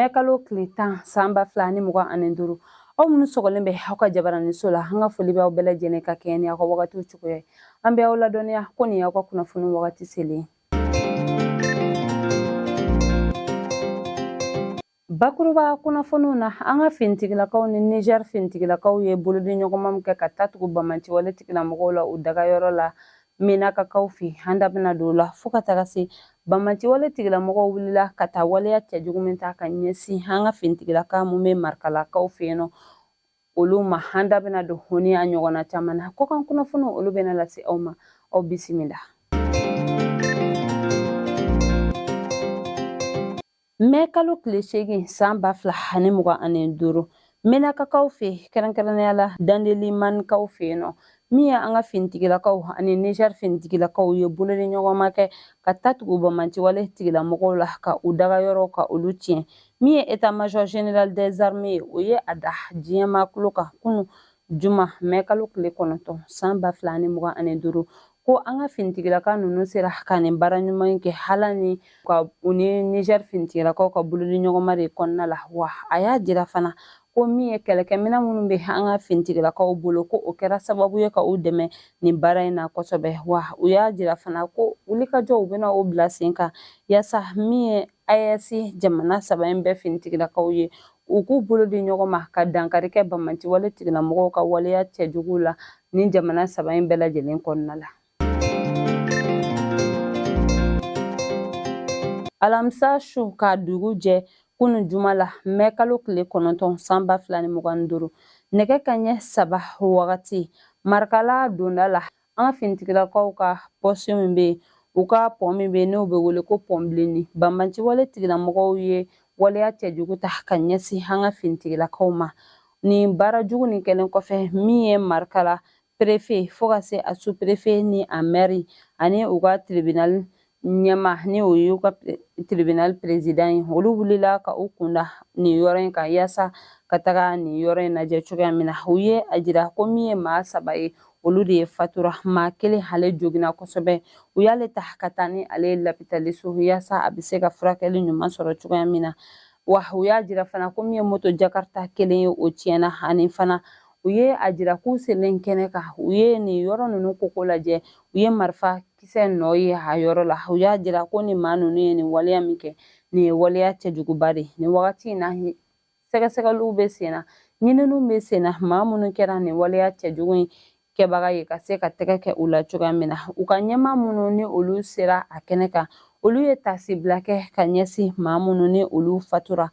Mɛkalo tile 10 san 2025, aw minnu sɔgɔlen bɛ aw ka jabaraniso la, an ka foli bɛ aw bɛɛ lajɛlen ka kɛɲɛ ni aw ka wagatiw cogoya ye. An bɛ aw ladɔnniya ko nin y'aw ka kunnafoni wagati selen. Bakuruba kunnafoniw na, an ka finitigilakaw ni Niger finitigilakaw ye bolodiɲɔgɔnma min kɛ ka taa tugu banbaanciwale tigilamɔgɔw la u dagayɔrɔ la Menakakaw fɛ, an da bɛna don o la, fo ka taga se banbaanciwale tigilamɔgɔw wulila ka taa waleya cɛjugu min ta ka ɲɛsin an ka finitigilaka mun bɛ Marikalakaw fɛ yen nɔ olu ma, an da bɛna don o ni a ɲɔgɔnna caman na. Kɔkan kunnafoniw, olu bɛna lase aw ma. Aw bisimila. Mɛ kalo tile 8 san 2025, Menakakaw fɛ, kɛrɛnkɛrɛnnenya la Dandelimankaw fɛ yen nɔ, min ye an ka finitigilakaw ani Niger finitigilakaw ye bolodiɲɔgɔnma kɛ ka taa tugu banbaanciwale tigilamɔgɔw la ka u dagayɔrɔ ka olu tiɲɛ. Min ye état major général des armées ye, o ye a da diɲɛmaa tulo kan kunu juma mɛ kalo tile 9 san 2025 ko an ka finitigilaka ninnu sera ka nin baara ɲuman in kɛ hala ni ka u ni Niger finitigilakaw ka bolodiɲɔgɔnma de kɔnɔna la. Wa a y'a jira fana ko min ye kɛlɛkɛminɛn minnu bɛ an ka finitigilakaw bolo, ko o kɛra sababu ye ka u dɛmɛ nin baara in na kosɛbɛ. Wa u y'a jira fana ko wulikajɔw bɛna o bila sen kan yaasa min ye AES jamana saba in bɛɛ finitigilakaw ye, u k'u bolo di ɲɔgɔn ma ka dankari kɛ banbaanciwale tigilamɔgɔw ka waleya cɛjugu la ni jamana saba in bɛɛ lajɛlen kɔnɔna la. Alamisa su ka dugu jɛ kunu juma la mɛ kalo tile 9 san 2025, nɛgɛ kanɲɛ 3 wagati, Marikala donda la, an ka finitigilakaw ka pɔsi min bɛ yen, u ka pɔn min bɛ yen n'o bɛ wele ko pɔn bilenni, banbaanciwale tigilamɔgɔw ye waleya cɛjugu ta ka ɲɛsin an ka finitigilakaw ma. Nin baara jugu nin kɛlen kɔfɛ, min ye Marikala perefe fo ka se a sous-préfet ni a mɛri ani u ka tribunal ɲɛmaa, ni o y'u ka tribunal président ye, olu wulila ka u kunda nin yɔrɔ in kan yaasa ka taga nin yɔrɔ in lajɛ cogoya min na. U ye a jira ko min ye maa saba ye, olu de ye fatura, maa kelen ale joginna kosɛbɛ, u y'ale ta ka taa ni ale ye lapitaliso yaasa a bɛ se ka furakɛli ɲuman sɔrɔ cogoya min na. Wa u y'a jira fana ko min ye moto jakarta kelen ye, o tiɲɛna. Ani fana u ye a jira k'u selen kɛnɛ kan, u ye nin yɔrɔ ninnu koko lajɛ, u ye marifa kisɛ nɔ ye a yɔrɔ la. U y'a jira ko nin maa ninnu ye nin waleya min kɛ, nin ye waleya cɛjuguba de ye. Nin wagati in na, sɛgɛsɛgɛliw bɛ sen na, ɲininiw bɛ sen na, maa minnu kɛra nin waleya cɛjugu in kɛbaga ye, ka se ka tɛgɛ kɛ u la cogoya min na. U ka ɲɛmaa minnu ni olu sera a kɛnɛ kan, olu ye taasibila kɛ ka ɲɛsin maa minnu ni olu fatura.